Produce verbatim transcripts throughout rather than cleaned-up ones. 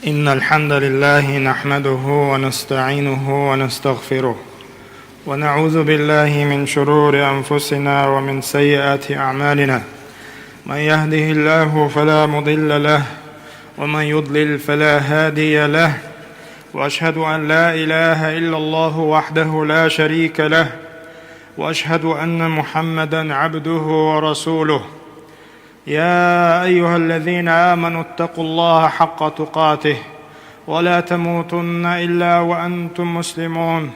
إن الحمد لله نحمده ونستعينه ونستغفره، ونعوذ بالله من شرور أنفسنا ومن سيئات أعمالنا. من يهده الله فلا مضل له، ومن يضلل فلا هادي له، وأشهد أن لا إله إلا الله وحده لا شريك له، وأشهد أن محمدا عبده ورسوله. يا أيها الذين آمنوا اتقوا الله حق تقاته ولا تموتن إلا وأنتم مسلمون.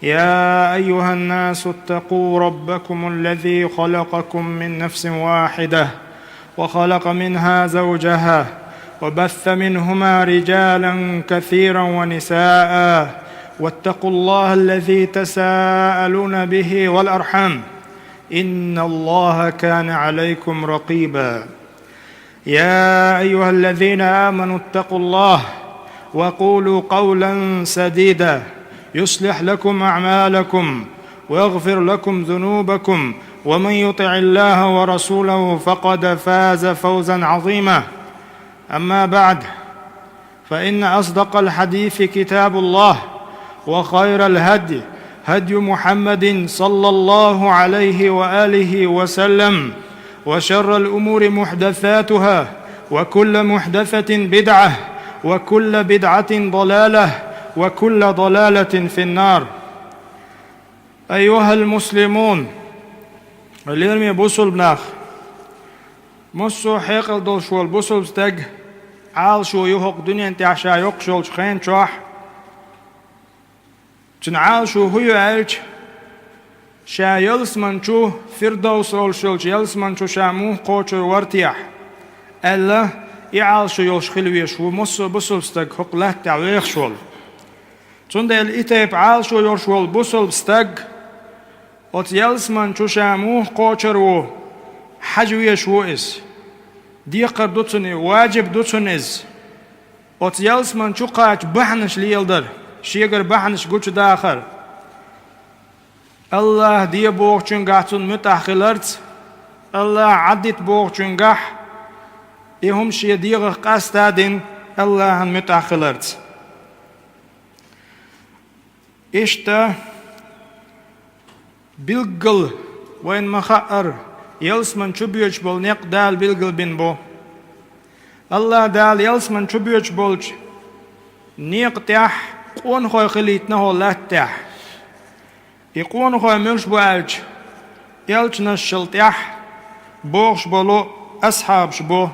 يا أيها الناس اتقوا ربكم الذي خلقكم من نفس واحدة وخلق منها زوجها وبث منهما رجالا كثيرا ونساء، واتقوا الله الذي تساءلون به والأرحام، إن الله كان عليكم رقيبا. يا أيها الذين آمنوا اتقوا الله وقولوا قولا سديدا يصلح لكم أعمالكم ويغفر لكم ذنوبكم، ومن يطع الله ورسوله فقد فاز فوزا عظيما. أما بعد، فإن أصدق الحديث كتاب الله، وخير الهدي هدي محمد صلى الله عليه وآله وسلم، وشر الأمور محدثاتها، وكل محدثة بدعة، وكل بدعة ضلالة، وكل ضلالة في النار. أيها المسلمون, лераме бусулба нах, массо а хьекъал долуш волу бусулба стаг Ӏалашо ю хӀокху дуьнен тӀехь ша йоккхуш йолчу хен чохь. Цуьнан Ӏалашо хӀун ю аьлча, ша ялсаман чу, Фирдовс олуш йолчу ялсаман чу ша муха кхочур вара техь, аьлла, и Ӏалашо йолуш хила везаш ву массо а бусулба стаг хӀокху латта тӀехь вехаш волу. Цундела и тайпа Ӏалашо йолуш волу бусулба стаг оцу ялсаман чу ша муха кхочур ву, хьажа везаш ву иза. Декхар ду цунна и, важиб ду цунна иза. Оцу ялсаман чу кхача бахьанаш леладар, шегара бахьанаш гучудахар. АллахӀ де бохучуьнгахь цунна муьтӀахь хиларца, АллахӀ Ӏаддита бохучуьнгахь, и хӀума шен дегӀах къаста а дина, АллахӀан муьтӀахь хиларца. Иштта, билггал вайна ма-хаъара, ялсаман чу боьдуш болу некъ Дала билгалбина бу. АллахӀ Дала ялсаман чу боьдуш болчу некъа тӀехь къонахой хилийтина хӀокху латта тӀехь. И къонахой муьлш бу аьлча, элчанашшал тӀаьхьа бохуш болу асхьабаш бу,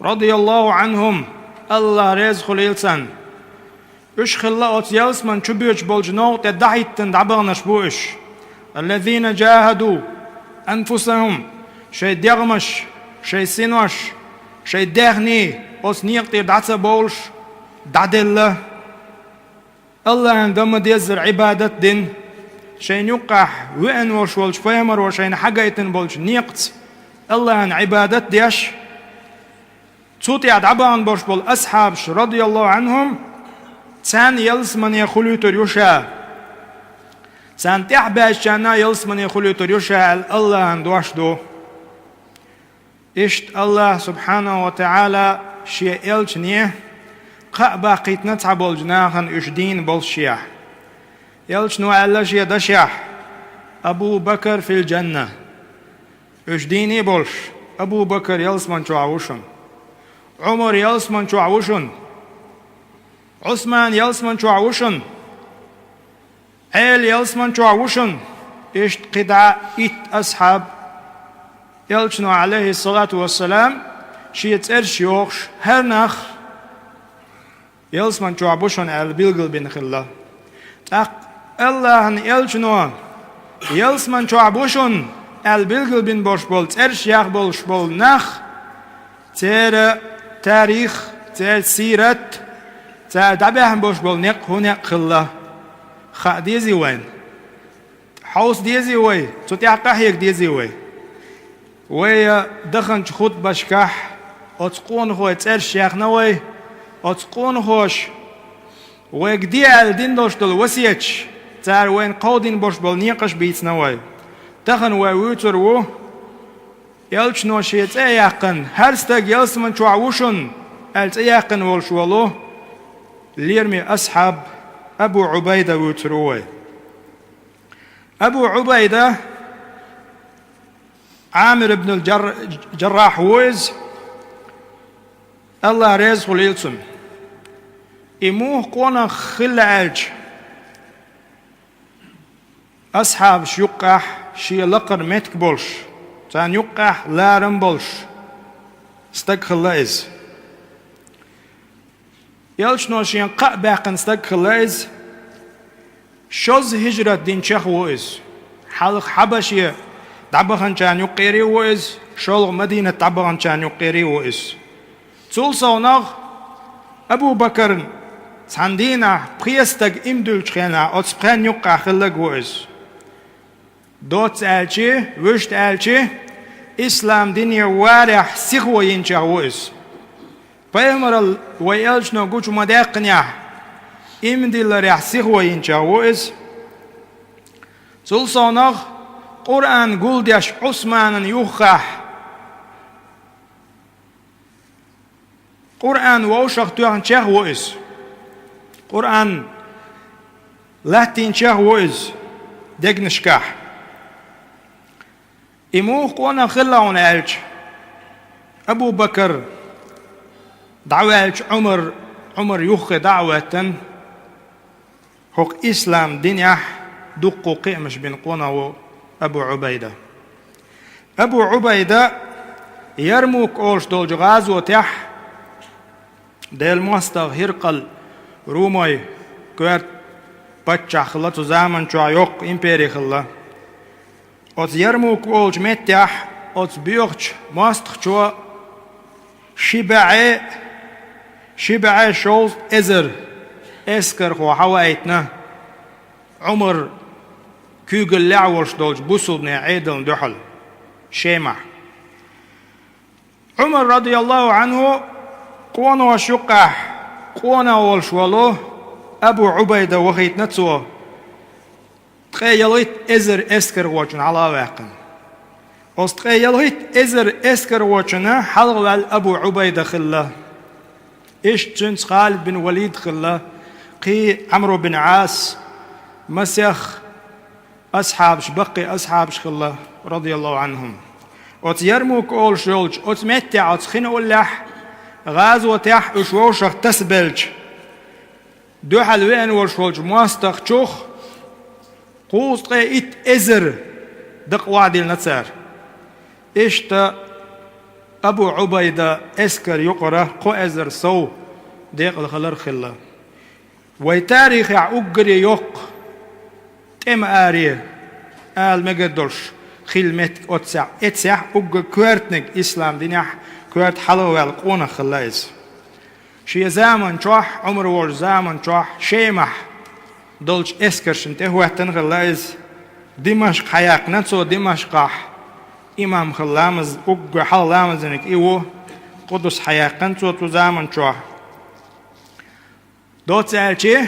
радияллаху Ӏанхум, АллахӀ реза хуьлийла царна. Уьш хилла оцу ялсаман чу боьдуш болчу новкъа тӀе дӀахӀиттина дӀабаханарш бу уьш. Аллазина джахаду анфусахум, шайн дегӀмаш, шайн синош, шайн даьхний оцу некъа тӀера дӀа ца бовлуш, дӀаделла. АллахӀан дан ма-деззара Ӏибадат дина, шайна юккъехь веана волуш волчу пайхамаро шайна хьагайтина болчу некъаца АллахӀан Ӏибадат деш, цу тӀехь дӀабахана болуш болу асхьабаш, радияллаху Ӏанхум, царна ялсамане хуьлуьйтур ю ша. Царна тӀаьхьа баьччарна ялсамане хуьлуьйтур ю ша аьлла АллахӀан дош ду. Иштта АллахӀ субхьанаху ва таӀала Шен элчане кхаъ баккхийтина цхьаболчу нахана уьш дийна боллушехь. Элчано аьлла Шен дашехь: «Абу Бакр фил джанна». Уьш дийна болуш, Абу Бакр ялсаман чохь ву шуна. Ӏумар ялсаман чохь ву шуна. Ӏусман ялсаман чохь ву шуна. Ӏела ялсаман чохь ву шуна. Иштта кхидӀа итт асхьаб. Элчано, Ӏалайхиссалату вассалам, шен цӀераш йохуш, хӀара нах ялсаман чохь бу шуна аьлла билгалбина хилла. ТӀаккха АллахӀан элчано ялсаман чохь бу шуна аьлла билгалбина болуш болу, цӀераш яхна болуш болу нах, церан тарих, церан сират, цара дӀабаьхна болуш болу некъ хӀун некъ хилла, хаа дезий вайна? Хьовса дезий вай? Цу тӀехь къахьега дезий вай? Вай даханчу хутбашкахь оцу къонахойн цӀераш яьхна вай, оцу къонахоша вайга де аьлла дина долуш долу васияташ, цара вайна кховдийна болуш болу некъаш бийцина вай. Тахана вай вуьйцур ву, элчано шен цӀе а яьккхина, хӀара стаг ялсаман чохь ву шуна, аьлла цӀе яьккхина волуш волу лераме асхьаб Абу Ӏубайда вуьйцур ву вай. Абу Ӏубайда Ӏамир ибн ал-Джар-, Джаррахь ву иза, АллахӀ реза хуьлийла цунна. И муха къонах хилла аьлча, асхьабаш юккъехь шен лакхара меттиг болуш, царна юккъехь ларам болуш стаг хилла иза. Элчано шен кхаъ баьккхина стаг хилла иза. Шозза хӀижрат динчех ву иза. Хьалха Хьабаше дӀабаханчарна юккъера а ву иза, шолгӀа Мадинат дӀабаханчарна юккъера а ву иза. Цул совнагӀа Абу Бакарна цхьана дийнахь пхи стаг иман дуьллучу хенахь оцу пхенна юккъехь хилларг ву иза. Доцца аьлча, вуьшта аьлча, ислам дине варехь сихо йинчех ву иза. Пайхамаралла вай элчано гучу ма-даьккхинехь, иман дилларехь сихо йинчех ву иза. Цул совнагӀа Къуръан гулдеш Ӏусманан юххехь, Къуръан вовшах тоьхначех ву иза. Къуръан латтийначех ву иза дегнашкахь. И муха къонах хилла хьуна аьлча, Абу Бакар дӀаваьлча, Ӏумар, Ӏумар юххе дӀа а хӀоьттина, хӀокху ислам динехь дуккха кхиамаш бина къонах ву Абу Ӏубайда. Абу Ӏубайда Ярмук олуш долчу гӀазотехь, Делан мостагӀа ХӀиркъал румой коьрта паччахь хилла цу заманчохь, йоккха импери хилла. Оцу Ярмук олучу меттехь оцу боьхачу мостагӀчо ши бӀе, ши бӀе шовзткъа эзар эскархо хьаваийтина Ӏумар куьйгаллехь волуш долчу бусулбанийн Ӏедална дуьхьал Шемахь. Ӏумар, радияллаху Ӏанху, къонахаша юккъехь къонах волуш волу Абу Ӏубайда вахийтина цо, ткъе ялхитта эзар эскархочунна хьалха а ваьккхина. Оцу ткъе ялхитта эзар эскархочунна хьалха ваьлла Абу Ӏубайда хилла. Иштта цуьнца Халид бин Валид хилла, кхин Ӏамру бин Ӏас, масех асхьабаш, баккхий асхьабаш хилла, радияллаху Ӏанхум. Оцу Ярмук олуш йолчу оцу меттехь, оцу хин уллехь, гӀазотехь уьш вовшах тасабелча, дуьхьал веана волуш волчу мостагӀчух кхузткъе итт эзар дакъа охьадиллина цара. Иштта Абу Ӏубайда эскар юкъара кхо эзар сов декъала хилар хилла. Вай тарихехь уггаре йоккха тӀеман аре ала мегар долуш хилла меттиг оццехь, эццехь уггар коьртаниг ислам динехь коьрта хьалха ваьлла къонах хилла иза. Шен заман чохь, Ӏумар волчу заман чохь, Шемахь долчу эскаршна тӀе хӀоьттина хилла иза. Димашкъ хьаяьккхина цо, Димашкъахь имам хилла ламаз, уггар хьалха ламазник и ву, Къудус хьаяьккхина цо цу заман чохь. Доцца аьлча,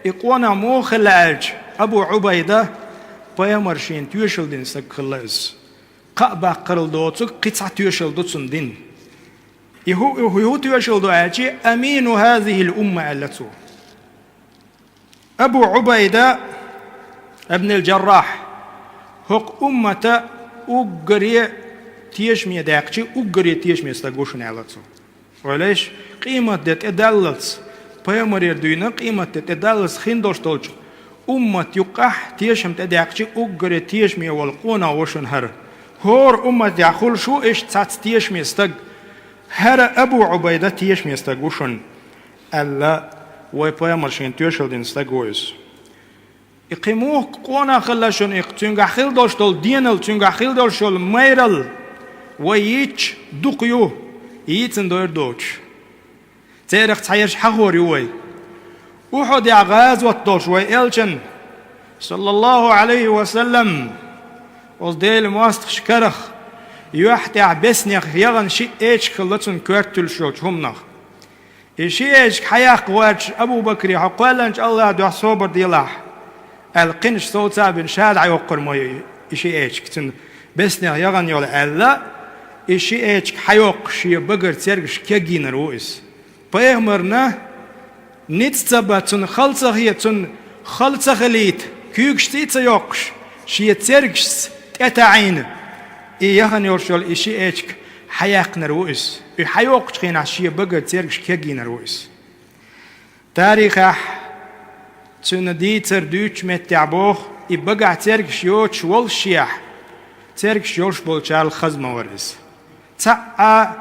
и къонах муха хилла аьлча, Абу Ӏубайда пайхамар шена тоьшалла дина стаг хилла иза. Кхаъ баккхарал доцург кхин цхьа тоьшалла ду цунна дина. И хӀу, и хӀу тоьшалла ду аьлча, амину хазихил умма аьлла цо. Абу Ӏубайда ибн ал-Джаррахь, хӀокху уммата уггаре тешаме даьккхича, уггаре тешаме стаг ву шуна аьлла цо. Валеш, къематде тӀедаллалц, пайхамарера дуьйна къематде тӀедаллалц хин долуш долчу уммат юккъахь тешам тӀедаьккхича, уггаре тешаме волу къонах ву шуна хӀара. ХӀора умматехь хуьлуш ву иштта цхьацца тешаме стаг. ХӀара Абу Ӏубайда тешаме стаг ву шуна, аьлла, вай пайхамар шена тоьшалла дина стаг ву иза. И кхин муха къонах хилла шуна, и цуьнгахь хила долуш долу денал, цуьнгахь хила долуш йолу майрал вай йийцча дукха ю, йийцина дойр доцуш. Церах цхьаерш хьахор ю вай. Ухьудехь гӀазот долуш вай элчан, саллаллаху Ӏалайхи ва саллам, оцу Делан мостагӀчу карах, юьхь тӀехь беснех яхана ши эчиг хилла цунна коьрта туьллуш йолчу хӀуманах. И ши эчиг хьаяккха гӀерташ Абу Бакре: «Хьо кхоьллинчу АллахӀан дуьхьа собар делахь», аьлла, кхинаш совцабина ша дӀайоккхур ма ю и ши эчиг, цуьнан беснех яхана йолу аьлла, и ши эчиг хьайоккхуш шен багара цергаш кегйинар ву иза. Пайхамарна ницкъ ца бан, цунна хала ца хе-, цунна хала ца хилийта, куьйгаш цӀий ца йоккхуш, шен цергашца тӀетаӀийна, и яхана йолуш йолу и ши эчиг хьаяьккхинарг ву иза. И хьайоккхучу хенахь шен багара цергаш кегйинарг ву иза. Тарихехь цуьнан дийцар дуьйцучу меттехь боху, и багахь цергаш йоцуш волушшехь, цергаш йолуш болчарна хаза ма вара иза. Цхьа а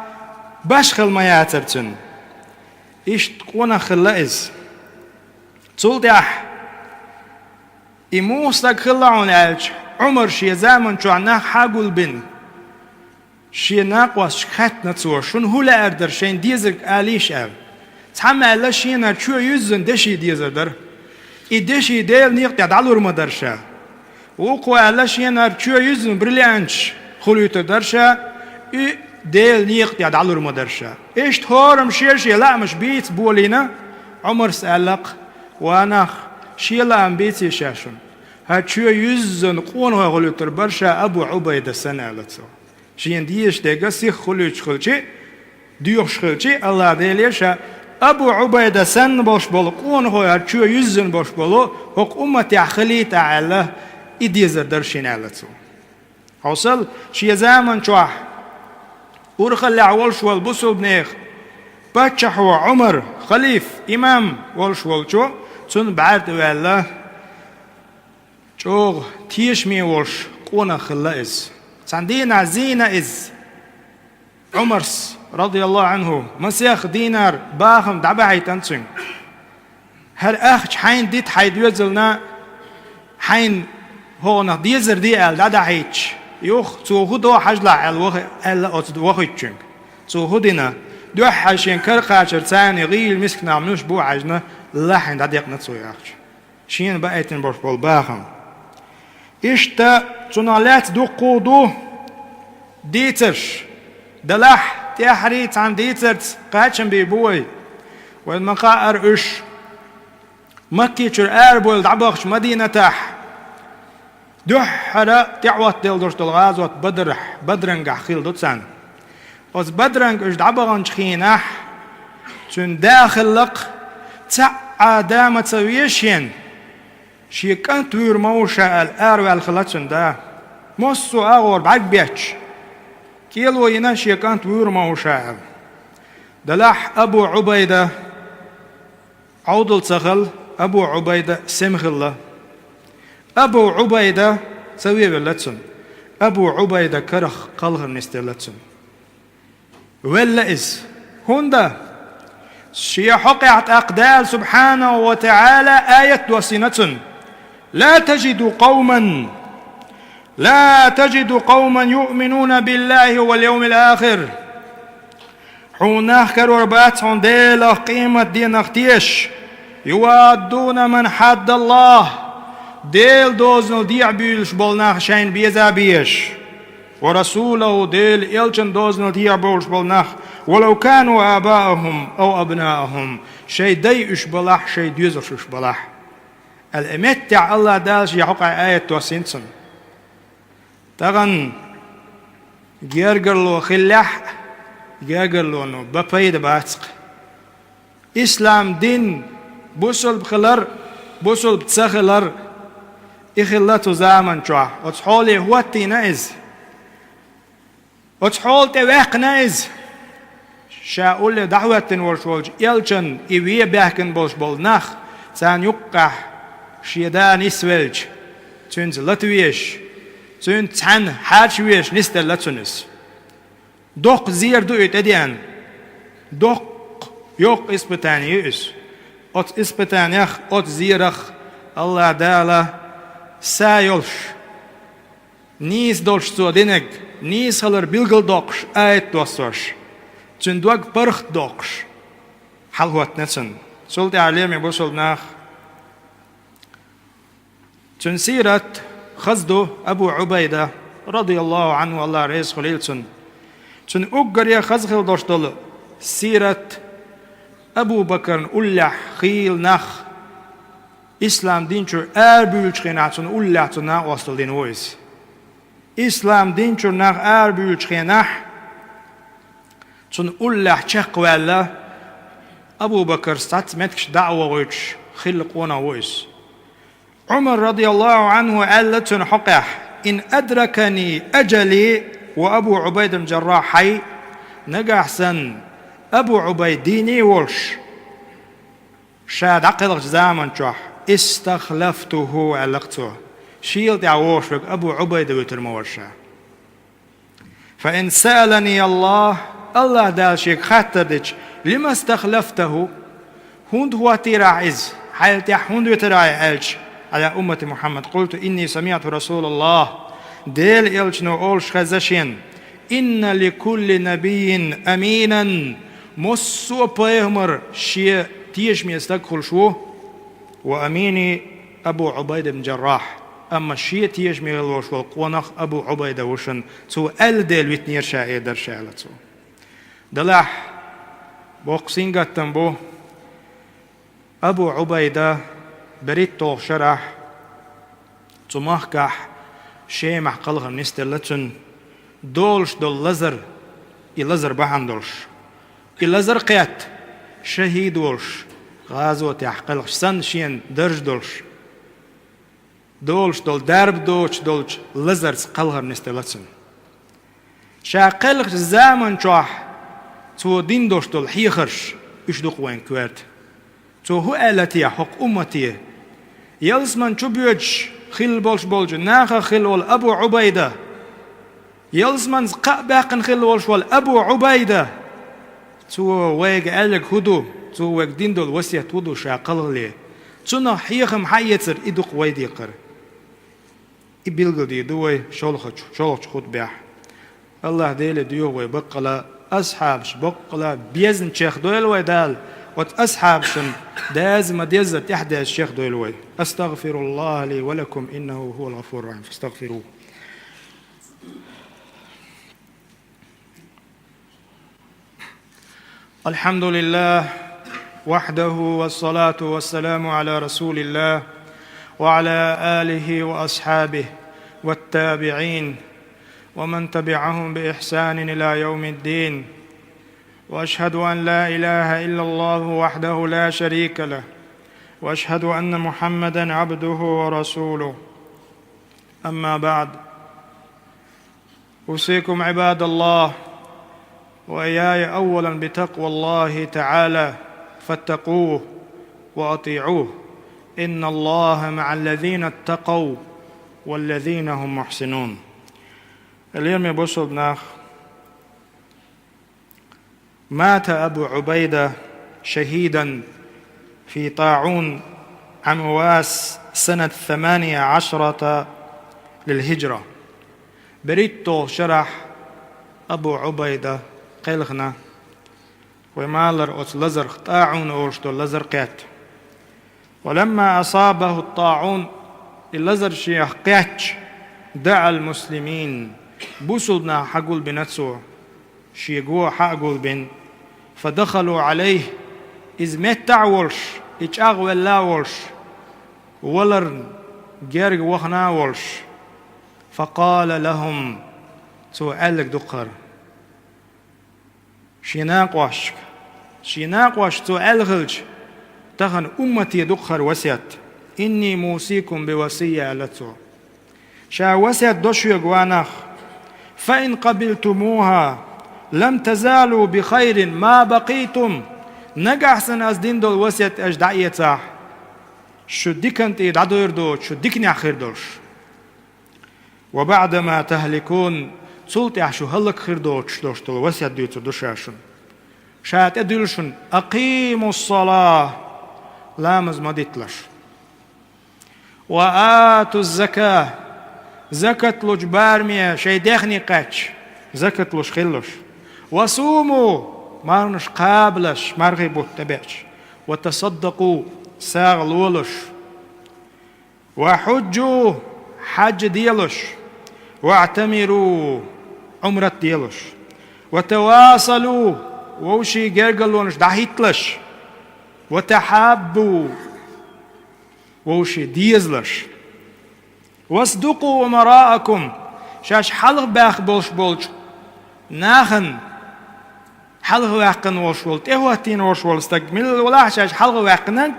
башхалла ма яцара цуьнан. Иштта къонах хилла иза. Цул тӀаьхьа и муха стаг хилла хьуна аьлча, Ӏумар шен заман чохь нах хьагулбина, шен накъосташка хаьттина цо, шуна хӀун лаьара дара, шайна дезарг алийша аьлла. Цхьамма аьлла, шена чоь юьззина деши дезар дара. И деши Делан некъа тӀехь дӀалур ма дара ша. Вукхо аьлла, шена чоь юьззина бриллианташ хуьлуьйтур дара ша, и Делан некъа тӀехь дӀалур ма дара ша. Иштта хӀораммо шен-шен лаамаш бийца болийна, Ӏумарс аьлла-кх: «Ва нах, шен лаам бийций ша шуна? ХӀара чоь юьззина къонахой хуьлуьйтур бара ша Абу Ӏубайда санна», — аьлла цо. Шена дезаш дерг сиха хуьлуьйтуш хилча а, доьхуш хилча а, АллахӀ Деле ша Абу Ӏубайда санна болуш болу къонахой, хӀара чоь юьззина болуш болу, хӀокху умматехь хилийта аьлла, и дезар дара шена, аьлла цо. Хьовсал, шен заман чохь урхаллехь волуш волу бусулбанех паччахьо Ӏумар, халиф, имам волуш волчо, цунна бӀаьрг тӀе ваьлла, чӀогӀа тешаме волуш къонах хилла иза. Цхьана дийнахь зийна иза. Ӏумарс, радияллаху Ӏанху, масех динар бахам дӀабахьийтина цуьнга. ХӀара ахча хьайна дита хьайн доьзална, хьайна хӀокхунах дезар де аьлла дӀадахьийтича, юха цо хӀун до хьажалахь аьлла вахи-, аьлла оцу вахийтинчуьнга. Цо хӀун дина? Дуьххьара шен кара кхачар царна гӀийла мисканах муьлш бу хьаьжна, лахьийна дӀадекъна цо и ахча. Шена баийтина болуш болу бахам. Иштта цунах лаьцна дуккха а ду дийцарш. Делахь, тӀаьххьарий цхьана дийцарца кхачам бийр бу вай. Вайна ма-хаъара, уьш Маккичуьра арабевлла дӀабахча Мадинатехь дуьххьара тӀеӀоттаделла долуш долу гӀазот Бадрахь, Бадрангахь хилла ду царна. Оцу Бадранга уьш дӀабаханчу хенахь, цуьнан да хилла-кх, цхьа а да ма ца везаш, шен кӀант вуьйр ма ву ша аьлла, араваьлла хилла цуьнан да. Массо а агӀор бӀаьргабетташ, кӀело йина, шен кӀант вуьйр ма ву ша аьлла. Делахь Абу Ӏубайда Ӏовдал ца хилла, Абу Ӏубайда сема хилла. Абу Ӏубайда ца вевелла цунна. Абу Ӏубайда карах кхалхар нисделла цунна. Велла иза. ХӀунда? Шен хьокъехь тӀаккха Дала, субхьанаху ва тагӀала, аят доссийна цунна: «لا تجد قوما، لا تجد قوما يؤمنون بالله واليوم الآخر». Хьуна нах карор бац хьуна Делах, къематденах тешаш. «يوادون من حاد الله». Делан дозанал дехьа буьйлуш болу нах шайна беза а безаш. «ورسوله», Делан элчанан дозанал дехьа бовлуш болу нах. «ولو كانوا آباءهم أو أبناءهم». Шайн дай уьш балахь, шайн доьзалш уьш балахь. Аьлла, и меттехь АллахӀ Дала шен хьокъехь аят доссийна цунна. Тахана гергарло хиллехь а, гергарло бан пайда бац-кх. Ислам дин, бусалба хилар, бусалба ца хилар, и хилла цу заман чохь. Оцу хьоле хӀоттийна иза. Оцу хьола тӀе ваьккхина иза. Ша улле дӀахӀоьттина волуш волчу элчанна и вен баьхкина болуш болу нах, царна юккъехь шен да нисвелча, цуьнца лата везаш, цуьнца цхьаьна хьарча везаш нисделла цунна иза. Доккха зер ду и тӀедеана. Доккха, йоккха испытание ю иза. Оцу испытаниех, оцу зерах АллахӀ Дала са йолуш, нийса долуш цо динарг, нийса хилар билгалдоккхуш аят доссош, цуьнан дог паргӀатдоккхуш, хьалахӀоттина цунна. Цул тӀаьхьа, лераме бусалба нах, цуьнан сират хаза ду. Абу Ӏубайда, радияллаху Ӏанху, АллахӀ реза хуьлийла цунна. Цуьнан уггаре хаза хилла долуш долу сират Абу Бакарна уллехь хийла нах, ислам дин чуьра арабуьйлучу хенахь цунна уллехь цу накъостал дина ву иза. Ислам дин чуьра нах арабуьйлучу хенахь, цунна уллехь чекхваьлла, Абу Бакр цхьацца меттигашка дӀа а вогӀуьйтуш хилла къонах ву иза. Ӏумар, радияллаху Ӏанху, аьлла цунна хьокъехь: «Ин адракани ажали ва Абу Ӏубайда бин Джаррахь хьайй», нагахь санна Абу Ӏубайда дийне а волуш, ша дӀакхелхачу заман чохь, «истахлафтуху», аьлла-кх цо, шийла тӀехь вогӀуш верг Абу Ӏубайда вуьтур ма вара ша. «Фа ин саалани Аллах», Аллах Дала шега хаттар дича: «Лима стахлафтаху?» ХӀунда хӀоттийра ахь иза? Хьайла тӀехь хӀунда витира ахь? Аьлча, Ӏала уммати Мухьаммад, «къулту инни самиӀту Расулаллах», Делан элчано олуш хезна шена: «Инна ли кулли набиййин аминан», массо а пайхамар шен тешаме стаг хуьлуш ву, «ва амини Абу Ӏубайда бин Джаррахь», амма шен тешаме хилла волуш волу къонах Абу Ӏубайда ву шуна, цо аьлла дела витинера ша, эр дара ша, аьлла цо. Делахь, боккха сингаттам бу, Абу Ӏубайда берхӀитталгӀачу шарахь цу махкахь, Шемахь кхалхар нисделла цуьнан, долуш долу лазар, и лазар бахьана долуш. И лазар кхетта, шахӀид волуш, гӀазотехь кхелхаш санна шена дарж долуш, долуш долу дарба доцуш долчу лазарца кхалхар нисделла цуьнан. Ша кхелхачу заман чохь цо дина долуш долу хьехарш, уьш ду-кх вайн коьрта. Цо хӀун аьлла те хӀокху уммате? Ялсаман чу боьдуш хилла болуш болчу нахах хилла волу Абу Ӏубайда, ялсаманца кхаъ баьккхина хилла волуш волу Абу Ӏубайда, цо вайга аьлларг хӀун ду? Цо вайга дина долу васият хӀун ду ша кхалхале? Цунах хьехам хьаэцар, и ду-кх вай декхар. И билгалдийр ду вай шолгӀачу, шолгӀачу хутбехь. Аллах Деле доьху вай баккъала асхьабаш, баккъала безам чекхдойла вай Дала, оцу асхьабашна даза ма-деззара тӀаьхьадаза чекхдойла вай. أستغفر الله لي ولكم إنه هو الغفور الرحيم. فاستغفروه. الحمد لله وحده، والصلاة والسلام على رسول الله وعلى آله وأصحابه والتابعين ومن تبعهم بإحسان إلى يوم الدين. وأشهد أن لا إله إلا الله وحده لا شريك له، وأشهد أن محمدا عبده ورسوله. أما بعد، أوصيكم عباد الله وإياي أولا بتقوى الله تعالى، فاتقوه وأطيعوه، إن الله مع الذين اتقوا والذين هم محسنون. Лераме бусулба нах, مات أبو عبيدة شهيدا في طاعون عمواس سنة ثمانية عشرة للهجرة. БерхӀитталгӀачу шарахь Абу Ӏубайда кхелхина, вай ма-аллара, оцу лазарх, тӀаӀун олуш долу лазар кхетта. ولما أصابه الطاعون, и лазар шех кхетча, دعا المسلمين, бусулба нах хьагулбина цо, шега хьа а гулбина, فدخلوا عليه, иза меттахь а волуш, и чӀагӀвелла а волуш, валарна герга вахана а волуш, فقال لهم, цо аьлларг ду-кх хӀара. Шен накъошка, шен накъошка цо аьлла хилча, тахана уммате ду-кх хӀара васият: إني موصيكم بوصية, аьлла цо. Ша васият до шуьга, ва нах: فإن قبلتموها لم تزالوا بخير ما بقيتم. Нагахь санна ас дина долу васият аша дӀаэцахь, шу диканна тӀе дӀадойр доцуш, шу диканехь хир долуш. وبعدما تهلكون, цул тӀаьхьа шу хӀаллакьхир доцуш долуш долу васият дуьйцур ду ша шуна. Ша тӀедуьллу шуна: أقيموا الصلاة, ламаз ма дитталаш. وآتوا الزكاة, закат лучу бараме шайн дехне кхаьчча, закат луш хилалаш. وصوموا, марханаш кхабалаш, мархий бутт тӀебеача. وتصدقوا, сагӀа лолаш. وحجوا, хьаьж делаш, واعتمروا, Ӏумрат делаш, وتواصلوا, вовшийн гергарлонаш дӀахӀитталаш, وتحابوا, вовшийн дезалаш, واصدقوا أمراءكم, шаьш хьалха баьхна болуш болчу нахана хьалха ваьккхина волуш волу, тӀехӀоттийна волуш волу стаг мила валахь а шаьш хьалха ваьккхинарг,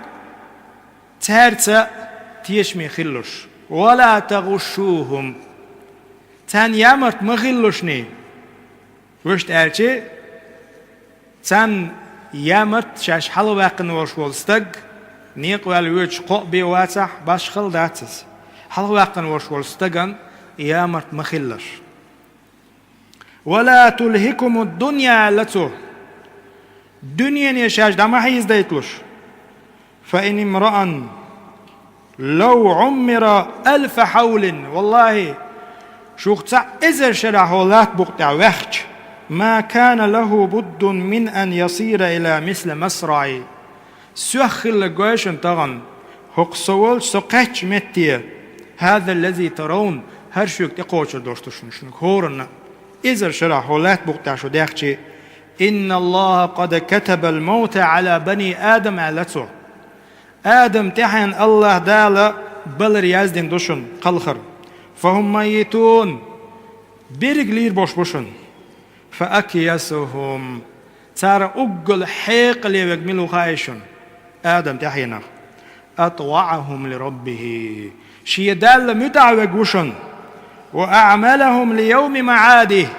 цаьрца тешаме хилалаш. «Ва ла тагӀушшухум». Царна ямарт ма хилалаш, вуьшта аьлча, царна ямарт, шаьш хьалха ваьккхина волуш волу стаг, некъа ваьлла воьдуш кхоъ бен вацахь, башхалла дац иза. Хьалха ваьккхина волуш волу стагана ямарт ма хилалаш. «Ва ла тулхикумуд-дунья», аьлла цо. Дуьнене шаьш дӀа ма хьийзадайталаш. «Фа ин имраан лав Ӏуммира алфа хьавлин». ВаллахӀи, шух цхьа эзар шарахь хӀокху латта букъа тӀехь ваьхча, «ма кана лахӀу буддун мин ан ясира ила мисли масраи». Соьх хилла гой шуна тахана, хӀокху со волчу со кхаьччу метте, «хӀаза ллази таравна», хӀара шуьга тӀекхочур долуш ду шуна, шуьга хӀоранна а. Эзар шарахь хӀокху латта букъа тӀехь шу даьхча, «Инна Аллаха къад катабал мавта Ӏала бани Адам», аьлла цо. Адам тӀаьхьенна Аллаха Дала балар яздина ду шуна, кхалхар. «Фа хӀум маййитун», берриг лийр болуш бу шуна. «Фа акъйасухум». Цара уггар хьекъале верг мила ву хаьий шуна? Адам тӀаьхьенах. «АтваӀахум ли РаббихӀ». Шен Далла муьтӀахь верг ву шуна. «Ва аӀмалахум ли явми маӀадихӀ».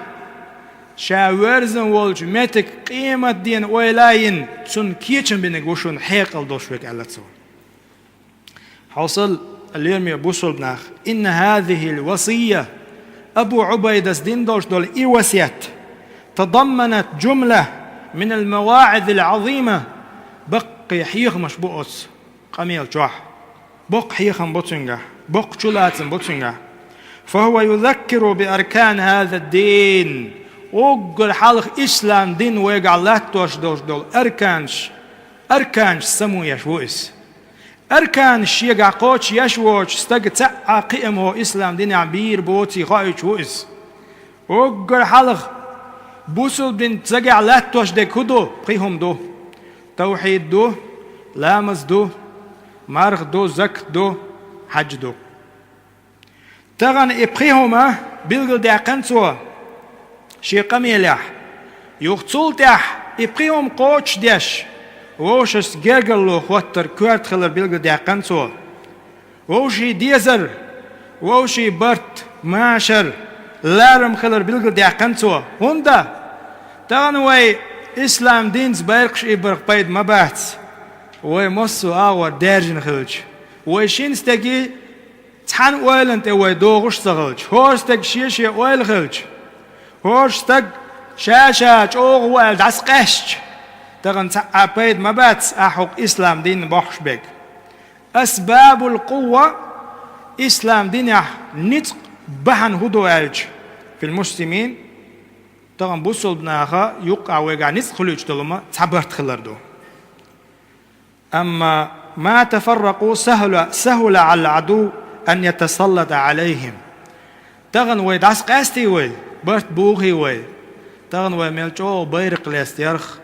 Ша верзина волчу меттиг къематден ойла а йина, цунна кечам бинарг ву шуна хьекъал долуш верг, аьлла цо. Хьовсал, лераме бусулба нах, «инна хӀазихӀил васийя», Абу Ӏубайдас дина долуш долу и васият, «тадамманат жумла минал маваӀизил Ӏазийма», баккхий хьехамаш бу оцу къамел чохь. Боккха хьехам бу цуьнгахь, боккха чулацам бу цуьнгахь. «Фа хӀува юзаккиру би аркани хӀазад-дин». Уггар хьалха ислам дин вайгахь латтош долуш долу арканаш, арканаш самоеш ву иза. Арканаш шегахь кхочушъеш воцуш стага цхьа а кхиам хӀокху ислам динехь бийр боций хоуьйтуш ву иза. Уггар хьалха бусулба дин цигахь латтош дерг хӀун ду? Пхи хӀума ду. ТовхӀид ду, ламаз ду, марха ду, закат ду, хьаьж ду. Тахана и пхи хӀума билгалдаьккхина цо шен къамелехь. Юха цул тӀаьхьа и пхи хӀума кхочушдеш, вовшашца гергарло хӀоттар коьрта хилар билгалдаьккхина цо. Вовшийн дезар, вовшийн барт, машар, ларам хилар билгалдаьккхина цо. ХӀунда? Тахана вай ислам динца байракхаш ийбарх пайда ма бац. Вай массо а агӀор даьржина хилча, вай шина стегий цхьана ойланна тӀе вай догӀуш а ца хилча, хӀора стеган шен-шен ойла хилча, хӀора стаг ша-ша чӀогӀа ву аьлла дӀасакъаьстча, тахана цхьа а пайда ма бац ахь хӀокху ислам динна бохьуш берг. Асбабул къувва, ислам динехь ницкъ бахьана хӀун ду аьлча, фил муслимин, тахана бусулба наха юккъахь вайгахь ницкъ хуьлуьйтуш долу хӀума цхьа барт хилар ду. Амма ма тафарракъу сахӀула, сахӀула Ӏалал Ӏадув ан ятасаллата Ӏалайхим. Тахана вай дӀасакъаьстий вай, барт бухий вай. Тахана вай мел чӀогӀа байракх лестарх,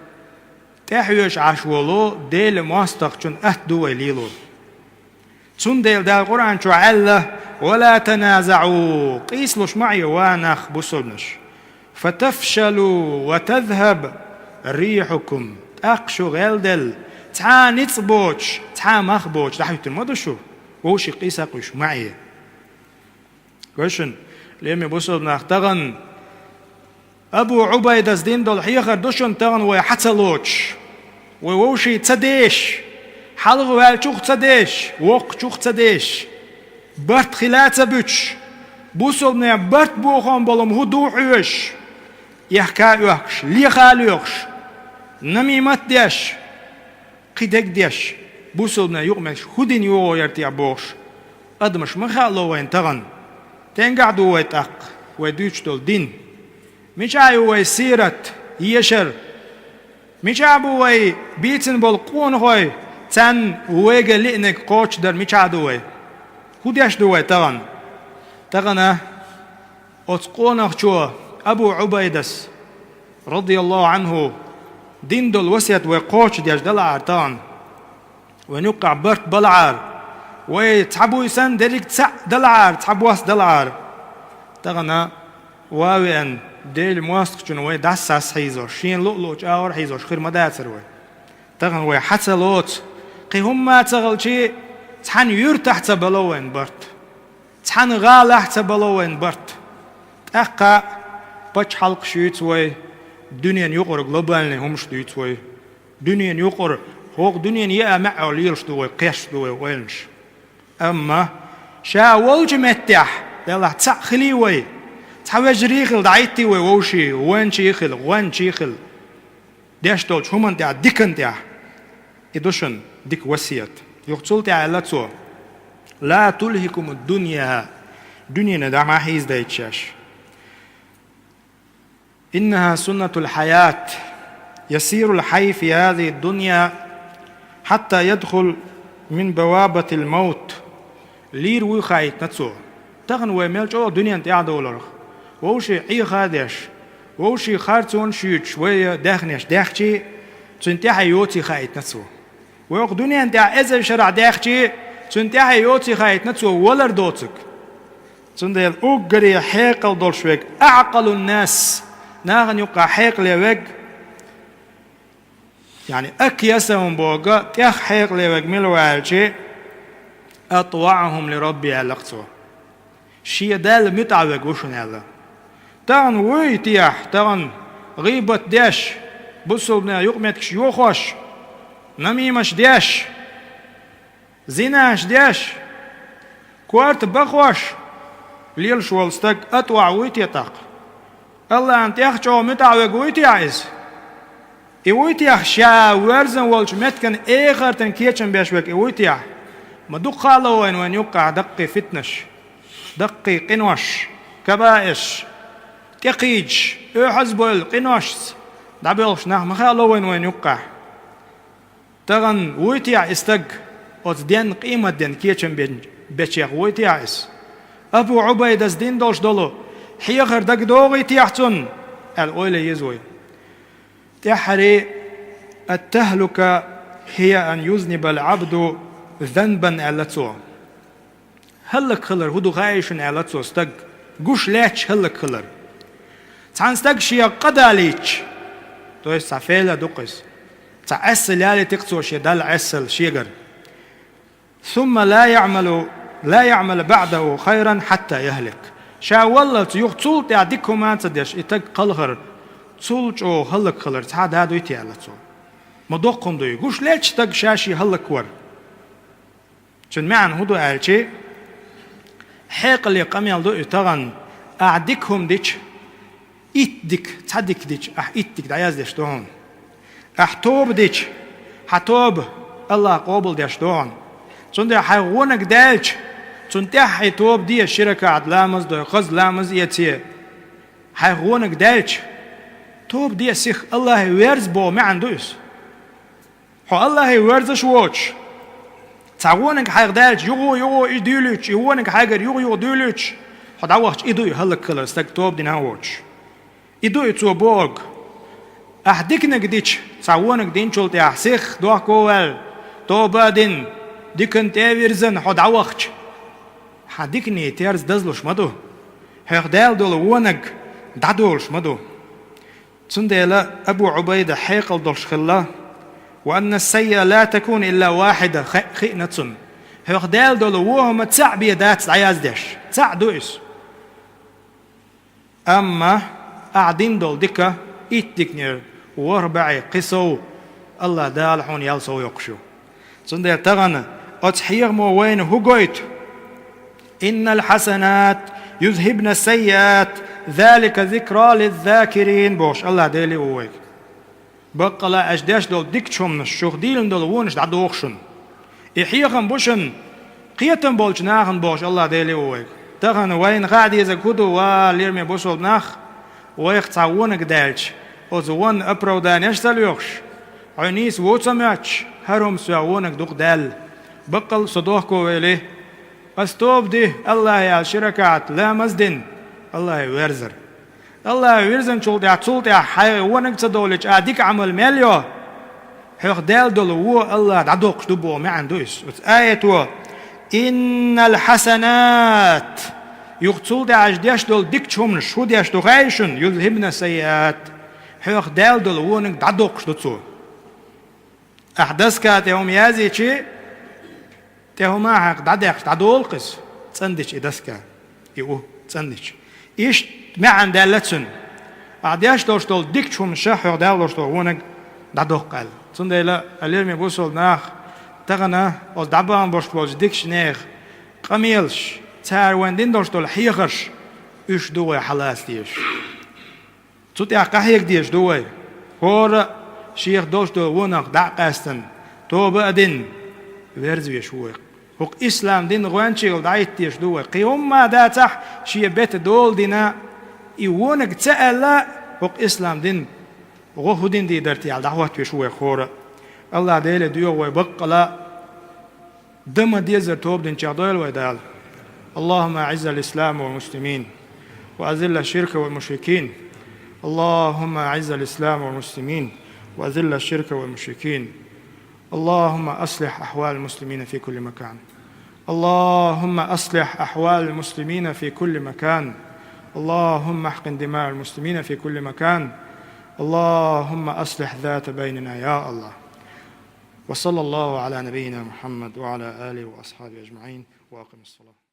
тӀехьоьжуш Ӏаш волу Делан мостагӀчун атта ду вай лело. Цундела Дала Къуръан чохь аьлла: «Ва ла таназаӀу», къийсалуш ма Ӏе, ва нах, бусулбанаш. «Фатафшалу ва тазхӀаб рихьукум». ТӀаккха шу гӀелделла, цхьа а ницкъ боцуш, цхьа а мах боцуш дӀахӀуьттур ма ду шу, вовшийн къийса а къуьйсуш ма Ӏе. Вешан, лераме бусулба нах, тахана Абу Ӏубайдас дина долу хьехар ду шуна тахана вай хьа ца лоцуш, вай вовшийн ца дешаш, хьалха ваьллачух ца дешаш, воккхачух ца дешаш, барт хила а ца буьтуш, бусулбанех барт бохам болу хӀума хӀун ду хьоьжуш, эхка а оьхкуш, леха а лоьхуш, намимат а деш, кхин дерг деш, бусулбанийн юкъаметтигаш хӀун дина йогӀу яра те бохуш, адамаш ма хаало вайна тахана. Стенгахь ду вай тӀаккха, вай дуьйцуш долу дин? Мичахь ю вай сират, ешар? Мичахь бу вай бийцина болу къонахой, царна вайга лиънарг кхочушдар мичахь ду вай? ХӀун деш ду вай тахана? Тахана оцу къонахчо Абу Ӏубайдас, радияллаху Ӏанху, дина долу васият вай кхочушдеш далахьара тахана, вайн юккъахь барт балахьара, вай цхьа буй санна дерриг цхьаъ далахьара, цхьа бос далахьара, тахана ван а веана, Делан мостагӀчунна вай дӀасасхьийзош, шена луъ-луъчу агӀор хьийзош хир ма дацара вай. Тахана вай хьа ца лоцу, кхин хӀумма а ца хилча, цхьана юьртахь ца бало вайн барт, цхьана гӀалахь ца бало вайн барт. ТӀаккха пачхьалкхаш юьйцу вай, дуьненан юкъара глобальный хӀумаш дуьйцу вай. Дуьненан юкъара, хӀокху дуьненан еа маьӀӀо лелаш ду вай, кхоьссуш ду вай ойланаш. Амма ша волчу меттехь, делахь, цхьаъ хилий вай, цхьа вежарий хила дӀахӀиттий вай вовший, ванчий хила, гӀончий хила, деш долчу хӀуманна тӀехь, диканна тӀехь. И ду шуна дика васият. Юха цул тӀаьхьа аьлла цо: «Ла тулхикумуд дунья», дуьненан дӀа ма хьийзадайта шаьш. «Иннаха суннатул хьаят, ясирул хьай фи хазихи дунья, хьатта ядхул мин бавабатил маут». Лийр вуй хаийтина цо. Тахана вай мел чӀогӀа дуьненна тӀаьхьадовларх, вовший Ӏеха а деш, вовший харцонаш а юьйцуш вай даьхнеш даьхчий, цуьнан тӀаьхье йоций хаийтина цо. Вай кху дуьненна тӀехь эзар шарахь даьхчий, цуьнан тӀаьхье йоций хаийтина цо валар доцург. Цундела уггаре хьекъал долуш верг, аӀкъалун нас, нахана юккъахь хьекъале верг, яъни акъясам боху, тӀех хьекъале верг мила ву аьлча, атваӀухум ли Рабби, аьлла-кх цо. Шен Далла муьтӀахь верг ву шуна аьлла. Тахана вуй техьа, тахана гӀийбат деш, бусалбанийн юкъаметтигаш йохош, намимаш деш, зинаш деш, корта бахош лелаш волу стаг атваӀ вуй те тӀаккха? АллахӀна тӀех чӀогӀа муьтӀахь верг вуй техьа иза? И вуй техьа ша воьрзина волчу меттиган эхартан кечам беш верг и вуй техьа? Ма дукха а ло вайна вайн юккъахь даккхий фитнаш, даккхий къинош, кабаисаш, тӀекхийдаш, оьхьазбевлла къиношца дӀабоьлхуш нах ма хаало вайна вайн юккъахь. Тахана вуй техьа и стаг оцу денна къематден кечам бен-, бечех вуй техьа иза? Абу Ӏубайдас дина долуш долу хьехар дагадогӀий техьа цунна? Аьлла ойла еза вай. ТӀаьххьара: «Ат-тахлука хия ан юзнибал Ӏабду занбан», аьлла цо. ХӀаллакьхилар хӀун ду хаий шуна, аьлла цо, стаг гуш лаьтташ хӀаллакьхилар? Цхьана стага шен къа далийтча, то есть цхьа фейла ду-кх иза, цхьа Ӏессал ялийтира-кх цо шен Далла Ӏессал шегара. «Сумма ла яъмалу, ла яъмалу баъдаху хайран хьатта яхлик». Ша валлалц юха цул тӀаьхьа дика хӀума а ца деш, и стаг кхалхар, цул чӀогӀа хӀаллакьхилар цхьа а да дуй те, аьлла цо. Ма доккха хӀума дуй, гуш лаьтташ стаг ша-шен хӀаллаквар. Цуьнан маьӀна хӀун ду аьлча, хьекъале къамел ду и тахана: ахь дика хӀума дича, итт дика, цхьа дика дича, ахь итт дика дӀаяздеш ду хьуна. Ахь тоба дича, хьан тоба АллахӀа къобалдеш ду хьуна. Цундела хьайх вониг даьлча, цунна тӀаьххье тоба де, ши ракаӀат ламаз дой, хаза ламаз эций. Хьайх вониг даьлча, тоба де сиха, АллахӀе верза боху маьӀна ду иза. Хьо АллахӀе верзаш воцуш, цхьа вониг хьайх даьлча, юха, юха и дуьйлуьйтуш, и вониг хьайгара юха, юха дуьйлуьйтуш, хьо дӀавахча, и ду и хӀаллакьхилар, стаг тоба дина а воцуш. И ду и цо бохург. Ахь диканиг дича, цхьа вониг динчул тӀаьхьа сиха дохко а ваьлла, тоба а дина, диканна тӀе а вирзина, хьо дӀавахча, хьан дикане терза дазлуш ма ду, хьоьх даьлла долу вониг дӀадолуш ма ду. Цундела Абу Ӏубайда хьекъал долуш хилла: «Ва анна саййа ла такуну илла вахьида», хи-, хиъна цунна, хьоьх даьлла долу вон хӀума цхьаъ бен дац дӀаяздеш, цхьаъ ду иза. Амма ахь дина долу дика итт диканера ворхӀ бӀе кхин сов АллахӀ Дала хьуна ял сов йоккхуш ю. Цундела тахана оцу хьехамо вайна хӀун гойту? «Иннал хьасанат юзхибна саййиат, залика зикра лиззакирин», бохуш АллахӀ Деле ву вайга. Баккъала аша деш долу дикачу хӀуманаш шух дийлина долу вонаш дӀадоху шуна. И хьехам бу шуна кхетам болчу нахана бохуш АллахӀ Деле ву вайга. Тахана вайна хаа дезарг хӀун ду, ва лераме бусалба нах? Вайх цхьа вониг даьлча, оцу вонна оправданеш ца лоьхуш, хьо нийса вон ца моьттуш, хӀара хӀума соьга вониг дукха даьлла, баккъал со дохко вели, ас тоба ди, АллахӀе аьлла ши ракаӀат ламаз дина, АллахӀе верзар. АллахӀе вирзинчул тӀаьхьа, цул тӀаьхьа хьайх вониг ца довлича, а дика Ӏамал мел йо, хьоьх даьлла долу вон АллахӀа дӀадоккхуш ду боху маьӀна ду иза. Оцу аято: «Иннал хьасанат Юха цул тӀаьхьа деш долу дикачу хӀуманаш хӀун деш ду хаьий шуна? «يذهبن السيئات». Хьоьх даьлла долу вониг дӀадоккхуш ду цо. Ахьа доска тӀе хӀума язйичи, тӀе хӀума хьакха дӀадаьккхича, дӀадолу-кх иза, цӀандича и доска, и у цӀандича. Иштта маьӀна даьлла цуьнан. Ахьа деш долуш долу дикачу хӀуманаша хьоьх даьлла долуш долу вониг дӀадоккху аьлла. Цундела, лераме бусалба нах, тахана оцу дӀабахана болуш болчу дикачу нехан къамелаш, цара вайна дина долуш долу хьехарш, уьш ду вай хьалаца дезаш. Цу тӀехь къахьега дезаш ду вай. ХӀора а шех долуш долу вонах дӀа а къаьстина, тоба а дина, верза везаш ву вай. ХӀокху ислам дин гӀоьнчийла дӀахӀитта дезаш ду вай. Кхин хӀумма а дацахь, шен бета дола дина, и вониг ца аьлла, хӀокху ислам дин гӀо хӀун дина дийр дара те аьлла, дӀахӀотта везаш ву вай хӀора а. АллахӀ Деле доьху вай баккъала а, дан ма-деззара тоба динчех дойла вай Дала. اللهم أعز الإسلام والمسلمين وأذل الشرك والمشركين. اللهم أعز الإسلام والمسلمين وأذل الشرك والمشركين. اللهم أصلح أحوال المسلمين في كل مكان. اللهم أصلح أحوال المسلمين في كل مكان. اللهم احقن دماء المسلمين في كل مكان. اللهم أصلح ذات بيننا يا الله. وصلى الله على نبينا محمد وعلى آله وأصحابه أجمعين. وأقم الصلاة.